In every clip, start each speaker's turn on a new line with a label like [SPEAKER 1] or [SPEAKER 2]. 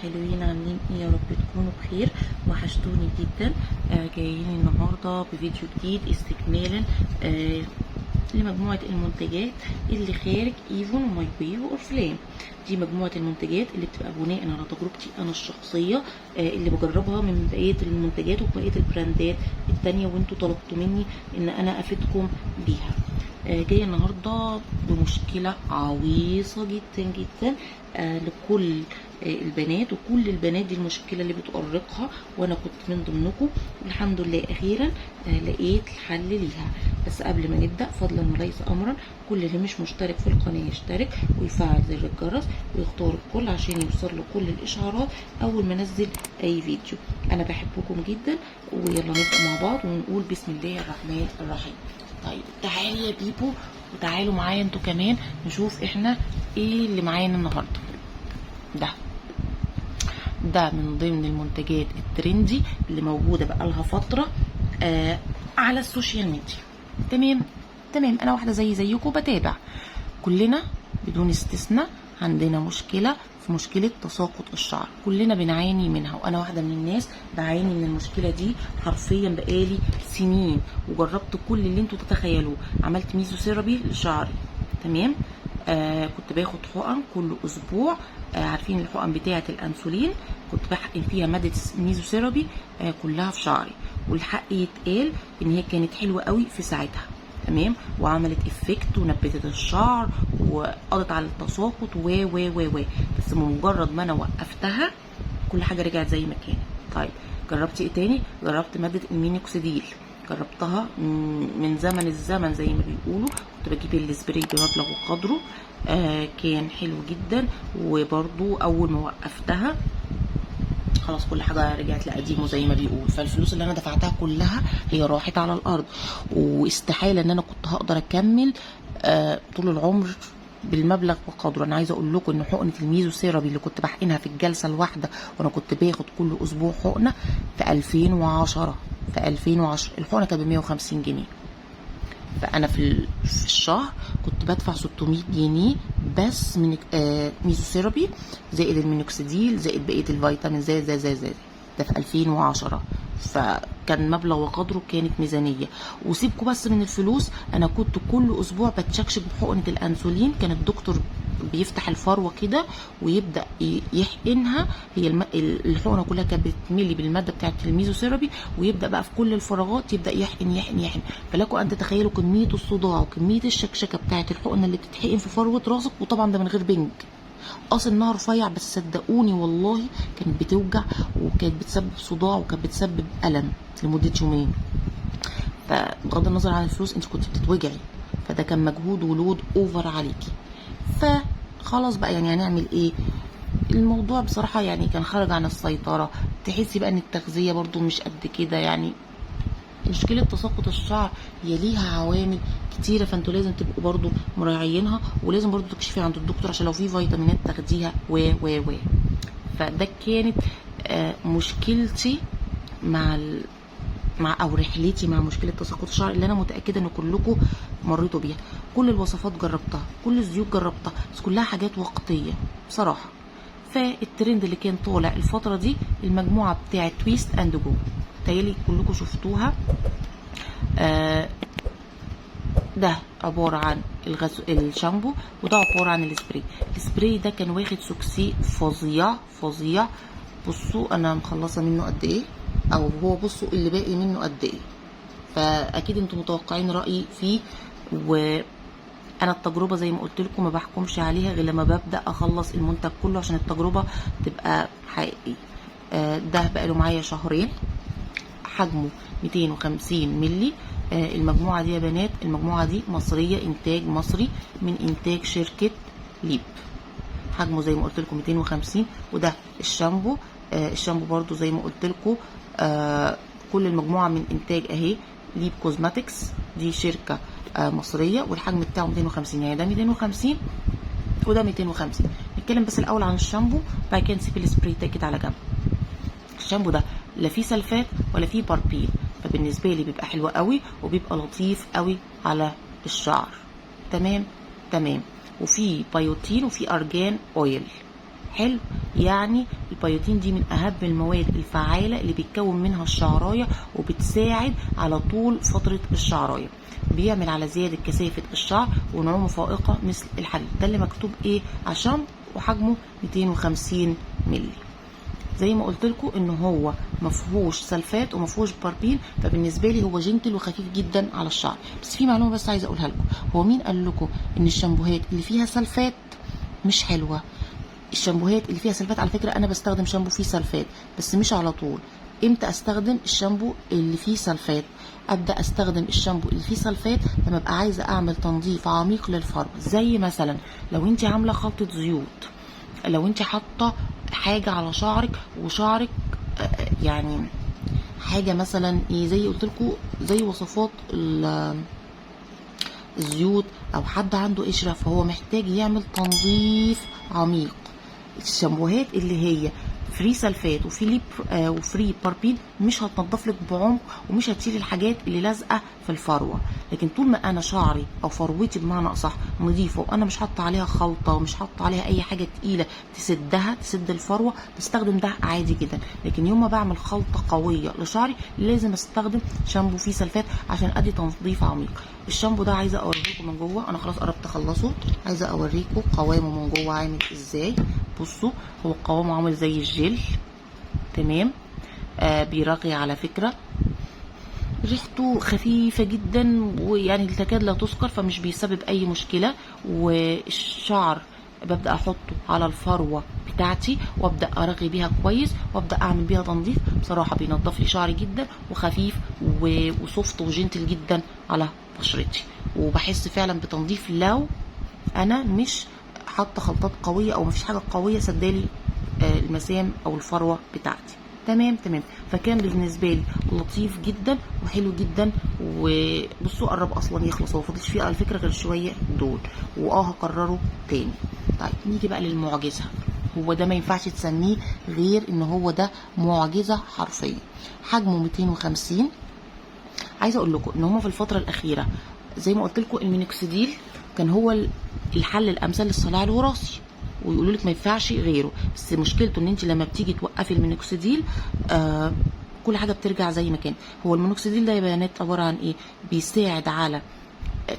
[SPEAKER 1] الحلوين، عاملين ايه؟ يا رب تكونوا بخير. وحشتوني جدا. جايين النهارده بفيديو جديد استكمالا لمجموعة المنتجات اللي خارج ايفون وماي واي واورفلام. دي مجموعة المنتجات اللي بتبقى بناء على تجربتي انا الشخصية، اللي بجربها من بقية المنتجات وبقية البراندات التانية، وانتوا طلبتوا مني ان انا افيدكم بيها. جاية النهاردة بمشكلة عويصة جدا جدا لكل البنات، وكل البنات دي المشكلة اللي بتؤرقها، وانا كنت من ضمنكم، والحمد لله اخيرا لقيت الحل ليها. بس قبل ما نبدأ، فضلا وليس امرا، كل اللي مش مشترك في القناة يشترك ويفعل زر الجرس ويختار الكل عشان يوصل له كل الاشعارات اول ما انزل اي فيديو. انا بحبكم جدا، ويلا نبدأ مع بعض ونقول بسم الله الرحمن الرحيم. طيب تعالي يا بيبو، وتعالوا معايا انتوا كمان نشوف احنا ايه اللي معانا النهارده. ده من ضمن المنتجات ال trendy اللي موجودة بقالها فترة على ال social media. تمام. انا واحدة زي زيكم بتابع، كلنا بدون استثناء عندنا مشكلة في مشكلة تساقط الشعر، كلنا بنعاني منها، وانا واحدة من الناس بعاني من المشكلة دي حرفيا بقالي سنين، وجربت كل اللي انتوا تتخيلوه. عملت ميزوثيرابي لشعري، تمام، كنت باخد حقن كل اسبوع، عارفين الحقن بتاعه الانسولين، كنت بحقن فيها مادة ميزوثيرابي كلها في شعري، والحق يتقال ان هي كانت حلوة قوي في ساعتها، تمام، وعملت effect ونبتت الشعر وقضت على التساقط و و و و بس بمجرد ما انا وقفتها كل حاجة رجعت زي ما كانت. طيب جربتي ايه تاني؟ جربت مادة المينوكسيديل، جربتها من زمن الزمن زي ما بيقولوا، كنت بجيب السبراي بمبلغ وقدره، كان حلو جدا، وبرضو اول ما وقفتها خلاص كل حاجة رجعت لقديمه زي ما بيقول. فالفلوس اللي انا دفعتها كلها هي راحت على الارض، واستحاله ان انا كنت هقدر اكمل طول العمر بالمبلغ وقدره. انا عايزه اقول لكم ان حقنه الميزوثيرابي اللي كنت بحقنها في الجلسة الواحده، وانا كنت باخد كل اسبوع حقنه في 2010، في 2010 الحقنة كانت ب 150 جنيه، فانا في الشهر كنت بدفع 600 جنيه بس من ميزوثيرابي زائد المينوكسيديل زائد بقية الفيتامين زائد زائد زائد زائد. ده في 2010، فكان مبلغ وقدره، كانت ميزانيه. وسيبكوا بس من الفلوس، انا كنت كل اسبوع بتشكشك بحقنه الانسولين، كان الدكتور بيفتح الفروه كده ويبدا يحقنها، هي الحقنة كلها كانت بتملي بالماده بتاعه الميزوثيرابي، ويبدا بقى في كل الفراغات يبدا يحقن يحقن يحقن. فلكم ان تتخيلوا كمية الصداع وكمية الشكشكه بتاعه الحقنة اللي بتتحقن في فروه راسك، وطبعا ده من غير بنج اصل انها رفيع، بس صدقوني والله كانت بتوجع وكانت بتسبب صداع وكانت بتسبب الم لمدة يومين. فبغض النظر عن الفلوس انت كنت بتتوجعي، فده كان مجهود و load over عليكي. فخلاص بقى يعني هنعمل ايه؟ الموضوع بصراحة يعني كان خرج عن السيطرة. تحسي بقى ان التغذية برضو مش قد كده. يعني مشكلة تساقط الشعر هي ليها عوامل كتيرة، فانتوا لازم تبقوا برضو مراعيينها، ولازم برضو تكشفي عند الدكتور عشان لو في فيتامينات تاخديها و و و فده كانت مشكلتي مع او رحلتي مع مشكلة تساقط الشعر اللي انا متاكدة ان كلكم مريتوا بيها. كل الوصفات جربتها، كل الزيوت جربتها، بس كلها حاجات وقتية بصراحه. فالترند اللي كان طالع الفترة دي المجموعة بتاعه Twist and Go، تهيألي كلكم شفتوها. ده عبارة عن الشامبو، وده عبارة عن ال spray. ال spray ده كان واخد succès فظيع فظيع. بصوا انا مخلصة منه قد ايه، او هو بصوا اللي باقي منه قد ايه، فاكيد انتم متوقعين رأيي فيه. وانا التجربة زي ما قلت لكم ما بحكمش عليها غير لما ببدأ اخلص المنتج كله عشان التجربة تبقى حقيقية. ده بقاله معايا شهرين، حجمه 250 ملي. المجموعة دي يا بنات، المجموعة دي مصرية، انتاج مصري من انتاج شركة ليب. حجمه زي ما قلت لكم 250. وده الشامبو، الشامبو برضو زي ما قلت لكم، كل المجموعة من انتاج اهي ليب Cosmetics، دي شركة مصرية، والحجم بتاعه 250، يعني ده 250 وده 250. نتكلم بس الاول عن الشامبو، بعد كده نسيب السبراي ده كده على جنب. الشامبو ده لا فيه سلفات ولا فيه باربين، فبالنسبه لي بيبقى حلو قوي وبيبقى لطيف قوي على الشعر. تمام. وفي بيوتين وفي argan oil. حلو، يعني البيوتين دي من اهم المواد الفعالة اللي بيتكون منها الشعرايه، وبتساعد على طول فترة الشعرايه. بيعمل على زيادة كثافة الشعر ونعومه فائقة مثل الحرير. ده اللي مكتوب ايه عشان، وحجمه 250 مللي. زي ما قلت لكم ان هو مفهوش سلفات ومفهوش باربين، فبالنسبه لي هو gentle وخفيف جدا على الشعر. بس في معلومة بس عايزه اقولها لكم، هو مين قال لكم ان الشامبوهات اللي فيها سلفات مش حلوة؟ الشامبوهات اللي فيها سلفات، على فكرة انا بستخدم شامبو فيه سلفات بس مش على طول. امتى استخدم الشامبو اللي فيه سلفات؟ ابدا استخدم الشامبو اللي فيه سلفات لما ابقى عايزه اعمل تنظيف عميق للفروه، زي مثلا لو انت عامله خلطه زيوت، لو انت حاطه حاجة على شعرك وشعرك يعني حاجة مثلا ايه، زي قلت لكم زي وصفات الزيوت، او حد عنده قشرة فهو محتاج يعمل تنظيف عميق. الشامبوهات اللي هي free sulfate و free و free paraben مش هتنضف لك بعمق ومش هتشيل الحاجات اللي لازقه في الفروه. لكن طول ما انا شعري او فروتي بمعنى اصح نظيفة، وانا مش حاطه عليها خلطه ومش حاطه عليها اي حاجة تقيلة تسدها، تسد الفروه، بستخدم ده عادي جدا. لكن يوم ما بعمل خلطه قوية لشعري لازم استخدم شامبو فيه سلفات عشان ادي تنظيف عميق. الشامبو ده عايزه اوريكم من جوه، انا خلاص قربت اخلصه، عايزه اوريكم قوامه من جوه عامل ازاي. بصوا هو قوامه عامل زي الجل، تمام. بيرغي على فكرة، ريحته خفيفة جدا ويعني تكاد لا تذكر، فمش بيسبب اي مشكلة. والشعر ببدأ احطه على الفروة بتاعتي وابدأ ارغي بيها كويس وابدأ اعمل بيها تنظيف. بصراحة بينظف لي شعري جدا وخفيف و soft و gentle جدا على بشرتي، وبحس فعلا بتنظيف لو انا مش حاطه خلطات قوية او مفيش حاجة قوية سدالي المسام او الفروه بتاعتي. تمام تمام. فكان بالنسبة لي لطيف جدا وحلو جدا. وبصوا قرب اصلا يخلص، هو فاضلش فيه على فكرة غير شوية دول، وهكرره تاني. طيب نيجي بقى للمعجزه. هو ده ما ينفعش تسميه غير ان هو ده معجزه حرفيا. حجمه 250. عايزه اقول لكم ان هما في الفترة الاخيرة زي ما قلت لكم المينوكسيديل كان هو الحل الامثل للصلع الوراثي، ويقولوا لك ما ينفعش غيره. بس مشكلته ان انت لما بتيجي توقفي المينوكسيديل كل حاجة بترجع زي ما كان. هو المينوكسيديل ده يا بنات عبارة عن ايه؟ بيساعد على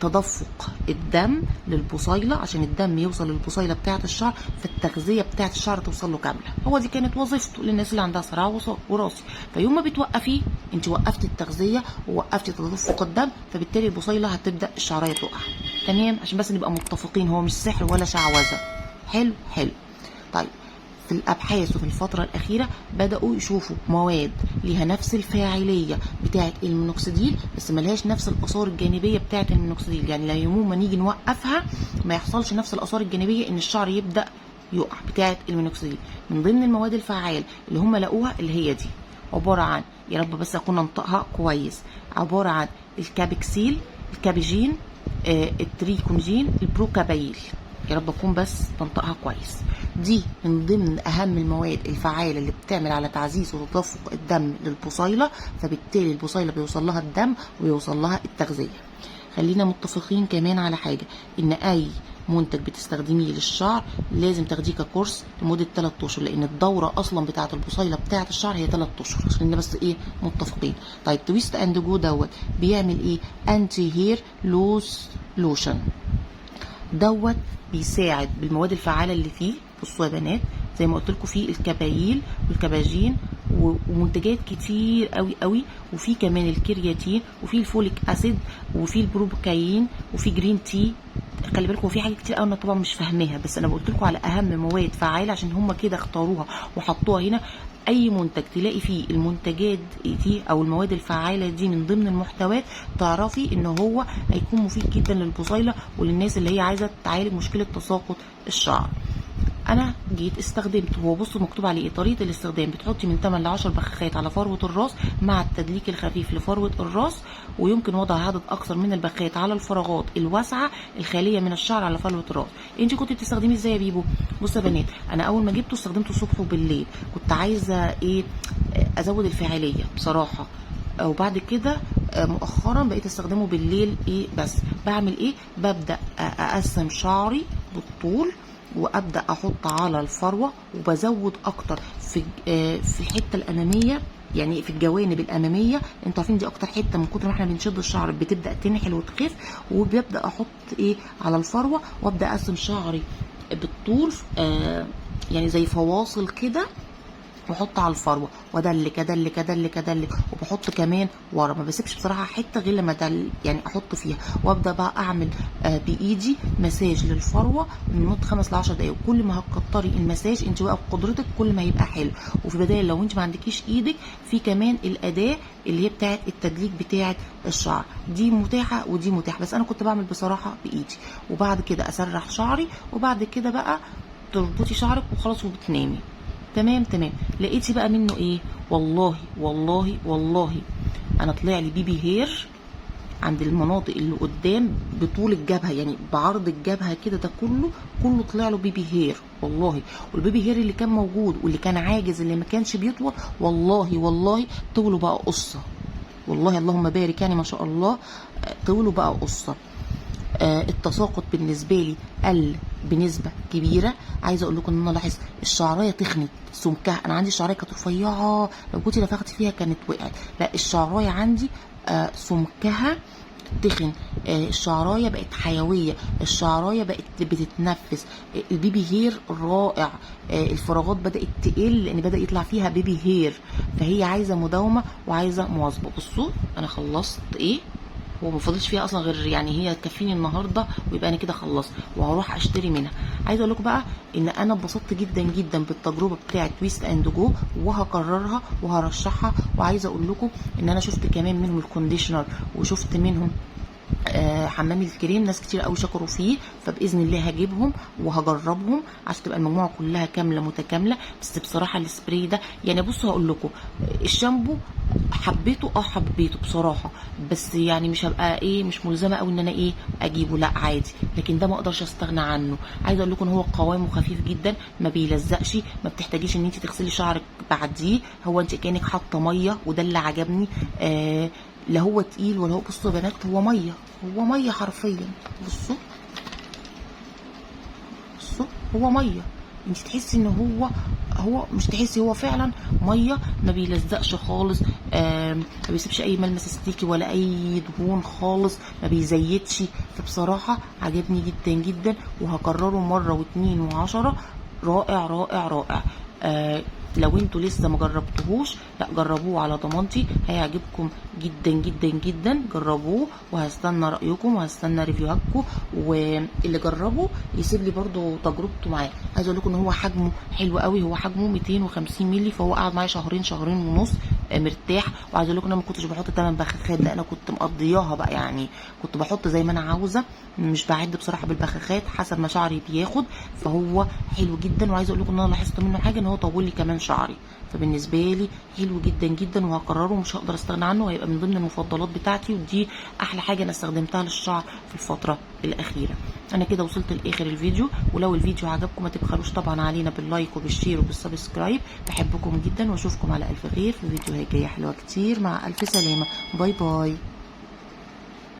[SPEAKER 1] تدفق الدم للبصيله عشان الدم يوصل للبصيله بتاعه الشعر، فالتغذيه بتاعه الشعر توصل له كاملة. هو دي كانت وظيفته للناس اللي عندها صرع وراثي. فيوم ما بتوقفيه انت وقفتي التغذية ووقفتي تدفق الدم، فبالتالي البصيله هتبدا الشعرية تقع. تمام، عشان بس نبقى متفقين، هو مش سحر ولا شعوذه. حلو حلو. طيب في الابحاث وفي الفترة الاخيرة بداوا يشوفوا مواد ليها نفس الفاعلية بتاعه المينوكسيديل بس ملهاش نفس الاثار الجانبية بتاعه المينوكسيديل. يعني لا يوم ما نيجي نوقفها ما يحصلش نفس الاثار الجانبية ان الشعر يبدا يقع بتاعه المينوكسيديل. من ضمن المواد الفعالة اللي هم لقوها اللي هي دي، عبارة عن، يا رب بس اكون انطقها كويس، عبارة عن الكابكسيل، الكابيجين، التريكونجين، البروكابايل. يا رب اكون بس بنطقها كويس. دي من ضمن اهم المواد الفعالة اللي بتعمل على تعزيز وتدفق الدم للبصيله، فبالتالي البصيله بيوصل لها الدم ويوصل لها التغذية. خلينا متفقين كمان على حاجة، ان اي منتج بتستخدميه للشعر لازم تاخديه ككورس لمدة 3 اشهر، لان الدورة اصلا بتاعه البصيله بتاعه الشعر هي 3 اشهر. خلينا بس ايه متفقين. طيب Twist and Go دوت بيعمل ايه؟ anti hair loss lotion دوت بيساعد بالمواد الفعالة اللي فيه. بصوا يا بنات زي ما قلت لكم فيه الكبايل والكباجين ومنتجات كتير قوي قوي، وفي كمان الكرياتين، وفي ال folic acid، وفي البروبوكايين، وفي green tea. خلي بالكم في حاجات كتير قوي انا طبعا مش فاهماها، بس انا قلت لكم على اهم مواد فعاله عشان هم كده اختاروها وحطوها هنا. اي منتج تلاقي فيه المنتجات دي او المواد الفعالة دي من ضمن المحتويات، تعرفي ان هو هيكون مفيد جدا للبصيله وللناس اللي هي عايزه تعالج مشكلة تساقط الشعر. انا جيت استخدمته. هو بصوا مكتوب عليه ايه طريقه الاستخدام: بتحطي من 8 ل 10 بخاخات على فروه الراس مع التدليك الخفيف لفروه الراس، ويمكن وضع عدد اكثر من البخاخات على الفراغات الواسعة الخالية من الشعر على فروه الراس. انت كنت بتستخدميه ازاي يا بيبو؟ بصوا يا بنات، انا اول ما جبته استخدمته الصبح وبالليل، كنت عايزه ايه؟ ازود الفاعلية بصراحة. وبعد كده مؤخرا بقيت استخدمه بالليل ايه بس. بعمل ايه؟ ببدا اقسم شعري بالطول، وابدا احط على الفروه، وبزود اكتر في الحتة الامامية، يعني في الجوانب الامامية. انتوا عارفين دي اكتر حتة من كتر ما احنا بنشد الشعر بتبدا تنحل وتخف. وببدا احط ايه على الفروه، وابدا اقسم شعري بالطول يعني زي فواصل كده، واحط على الفروه وادلك ادلك ادلك ادلك، وبحط كمان ورا، ما بسيبش بصراحة حتة غير لما يعني احط فيها. وابدا بقى اعمل بايدي مساج للفروه من مده 5 ل 10 دقايق. وكل ما هتكتري المساج انت بقى بقدرتك كل ما هيبقى حلو. وفي بداية لو انت ما عندكيش ايدك، في كمان الاداة اللي هي بتاعه التدليك بتاعه الشعر، دي متاحة ودي متاحة، بس انا كنت بعمل بصراحة بايدي. وبعد كده اسرح شعري، وبعد كده بقى تربطي شعرك وخلاص وبتنامي. تمام تمام. لقيتي بقى منه ايه؟ والله والله والله انا طلع لي baby hair عند المناطق اللي قدام بطول الجبهة، يعني بعرض الجبهة كده، ده كله كله طلع له baby hair والله. وال baby hair اللي كان موجود واللي كان عاجز اللي ما كانش بيطول، والله والله طوله بقى قصة، والله اللهم بارك، يعني ما شاء الله طوله بقى قصة. التساقط بالنسبة لي قل بنسبة كبيرة. عايزه اقول لكم ان انا لاحظت الشعرايه تخنت سمكها. انا عندي الشعرايه كانت رفيعة، لو كنت نفخت فيها كانت وقعت. لا، الشعرايه عندي سمكها تخن، الشعرايه بقت حيوية، الشعرايه بقت بتتنفس، ال baby hair رائع، الفراغات بدات تقل لان بدا يطلع فيها baby hair. فهي عايزه مداومه وعايزه مواظبه. بصوا انا خلصت ايه، هو ما فاضلش فيها اصلا غير يعني هي تكفيني النهارده ويبقى انا كده خلصت، وهروح اشتري منها. عايزه اقول لكم بقى ان انا اتبسطت جدا جدا بالتجربة بتاعه Twist and Go، وهكررها وهرشحها. وعايزه اقول لكم ان انا شفت كمان منهم ال conditioner، وشفت منهم حمام الكريم، ناس كتير قوي شكروا فيه، فباذن الله هجيبهم وهجربهم عشان تبقى المجموعة كلها كاملة متكاملة. بس بصراحة السبراي ده يعني بصوا هقول لكم، الشامبو حبيته، حبيته بصراحة، بس يعني مش هبقى ايه، مش ملزمة قوي ان انا ايه اجيبه، لا عادي. لكن ده ما اقدرش استغنى عنه. عايزه اقول لكم ان هو قوامه خفيف جدا، ما بيلزقش، ما بتحتاجيش ان انت تغسلي شعرك بعديه، هو انت كانك حاطه مية، وده اللي عجبني. لا هو تقيل ولا هو، بصوا يا بنات هو مية، هو مية حرفيا. بصوا بصوا هو مية، انت تحسي ان هو مش تحسي، هو فعلا مية، ما بيلزقش خالص، ما بيسيبش اي ملمس sticky ولا اي دهون خالص، ما بيزيتش. فبصراحة عجبني جدا جدا، وهكرره مرة واتنين وعشرة. رائع رائع رائع. لو انتوا لسه ما جربتوهوش، لا جربوه على ضمانتي، هيعجبكم جدا جدا جدا. جربوه وهستنى رايكم وهستنى review هاتكم، واللي جربه يسيب لي برده تجربته معاه. عايزه اقول لكم ان هو حجمه حلو قوي، هو حجمه 250 مللي، فهو قعد معايا شهرين، شهرين ونص مرتاح. وعايزه اقول لكم ان انا ما كنتش بحط 8 بخاخات، ده انا كنت مقضياها بقى، يعني كنت بحط زي ما انا عاوزه، مش بعد بصراحة بالبخاخات حسب ما شعري بياخد. فهو حلو جدا. وعايزه اقول لكم ان انا لاحظت منه حاجة، ان هو طول لي كمان شعري، فبالنسبه لي حلو جدا جدا، وهكرره ومش هقدر استغنى عنه، وهيبقى من ضمن المفضلات بتاعتي. ودي احلى حاجة انا استخدمتها للشعر في الفترة الاخيرة. انا كده وصلت لاخر الفيديو، ولو الفيديو عجبكم ما تبخلوش طبعا علينا بال like وبال share وبال subscribe. بحبكم جدا، واشوفكم على الف خير في فيديوهات جاية حلوة كتير. مع الف سلامه، bye bye.